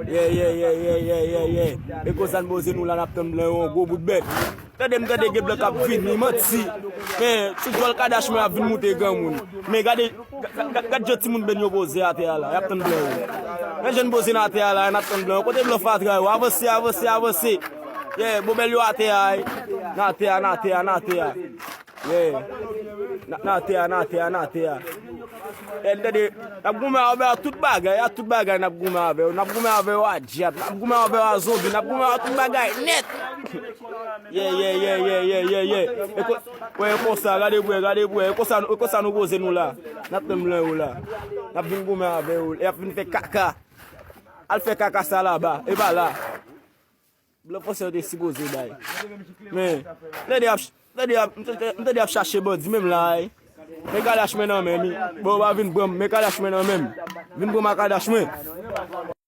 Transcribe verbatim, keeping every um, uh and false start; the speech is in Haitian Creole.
Yeah, yeah, yeah, yeah, yeah, yeah, yeah. E konsa n poze nou la, n ap tann blan yo, yon gwo bout bèt. Tande m tande gen blan k ap vini, manti. Men, sou djòl Kadash mwen ap vin moute granmoun. Men gade, ga- ga- gad jan timoun ben yo poze atè a la, y ap tann blan yo. Men jan n poze nan atè a la, n ap tann blan yo. Kote blan fatra yo? Avanse, avanse, avanse. Yeah, bobèl yo atè a, nan atè a, nan atè a, nan atè a. Yeah. Nan atè a, nan atè a, nan atè a. N tande, n ap goumen avè a tout bagay, a tout bagay n ap goumen avè yo. N ap goumen avè yo a dyab, n ap goumen avè yo a zonbi, n ap goumen avè tout bagay nèt. Yeah, yeah, yeah, yeah, yeah, yeah, yeah. E ko- wè, e konsa, gade bwè, gade bwè, e konsa, e konsa nou poze nou la. N ap tann blan yo la. N ap vin goumen avè yo, e ap vin fè kaka. Al fè kaka sa laba, e pa la. Blan franse yo te sipoze bay. Men, tande y ap, tande y ap, m tande y ap chache bandi menm la, ay. Men Kadash mwen nan men m, wi. Bon, w pa vin pran m, men Kadash mwen nan men m. Vin pran m a Kadash mwen.